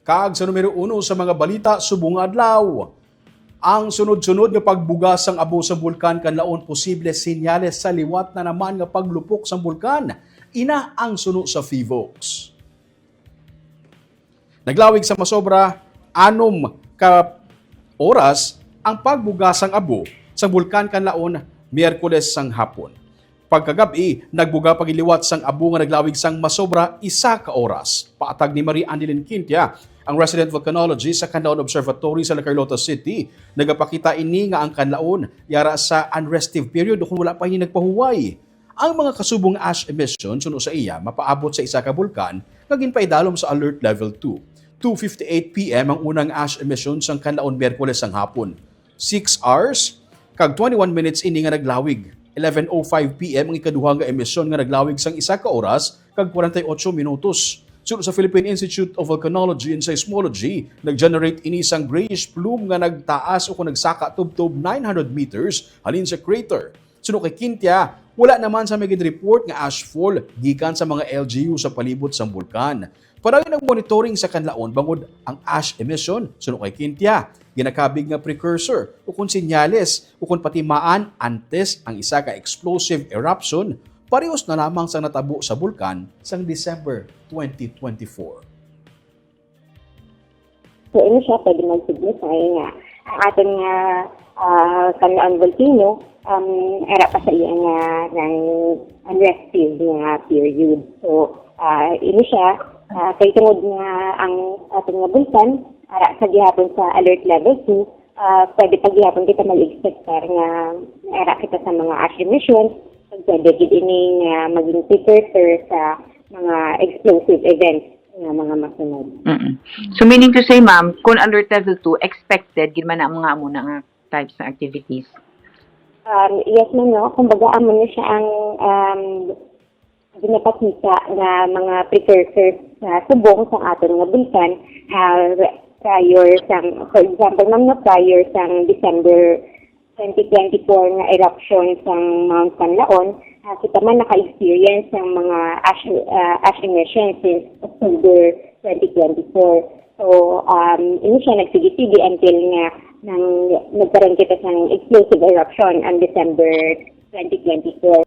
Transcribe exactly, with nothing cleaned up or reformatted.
Kag sa numero uno sa mga balita subong nga adlaw, ang sunod-sunod nga pagbuga sang abo sa Bulkan Kanlaon posible senyales sa liwat na naman nga paglupok sang bulkan. Ina ang suno sa Fivox. Naglawig sa masobra anom ka oras ang pagbuga sang abo sang Bulkan Kanlaon Miyerkules sang hapon. Pagkagab-i, nagbuga pa gid liwat sang abo nga naglawig sang masobra isa ka oras. Paatag ni Marie Andeline Quintia, ang resident volcanologist sa Kanlaon Observatory sa La Carlota City, nagapakita ini nga ang Kanlaon yara sa unrestive period kung wala pa ini nagpahuway. Ang mga kasubong ash emission suno sa iya mapaabot sa isa ka bulkan nga ginpaidalom sa Alert Level two. Two fifty-eight P M ang unang ash emission sang Kanlaon Miyerkules sang hapon. Six hours kag twenty-one minutes ini nga naglawig. Eleven oh five P M ang ikaduha nga emisyon nga naglawig sang isa ka oras kag forty-eight minutos. Suno sa Philippine Institute of Volcanology and Seismology, nag-generate ini sang grayish plume nga nagtaas o kung nagsaka tubtob nine hundred meters halin sa crater. Suno kay Quintia, wala naman sa may gin-report nga ashfall gikan sa mga L G U sa palibot sang bulkan. Padayon ang monitoring sa Kanlaon bangod ang ash emission, suno kay Quintia, ginakabig nga precursor o kon senyales o kon patimaan antes ang isa ka explosive eruption, parehos na lamang sang natabo sa bulkan sang December twenty twenty-four. So, ini siya pwede mag-signify nga ang aton nga, ah, Kanlaon volcano, um, era pa sa iya nga nang unrestive nga period. So, ah, ini siya, ah, kay tungod nga ang aton nga bulkan, ara sa gihapon sa alert level two, ah, pwede pa gihapon kita mag-expectar nga era kita sa mga ash emissions, pag pwede gid ini nga maging precursor sa mga explosive events nga mga masunod. Mm-mm. So, meaning to say, ma'am, kung alert level two, expected gid man ang mga amo na nga types ng activities? Um, yes, ma'am, no? Kumbaga, amo na siya ang, um, ginapakita nga mga precursors nga subong sang aton nga bulkan, ah, prior sang, for example, ma'am, no, prior sang December twenty twenty-four nga eruption sang Mount Kanlaon, ah, kita man naka-experience sang mga ash, ah, ash emission since October twenty twenty-four. So, um, ini siya nagsigi-sige until nga nang nagkaroon kita sang explosive eruption on December twenty twenty-four.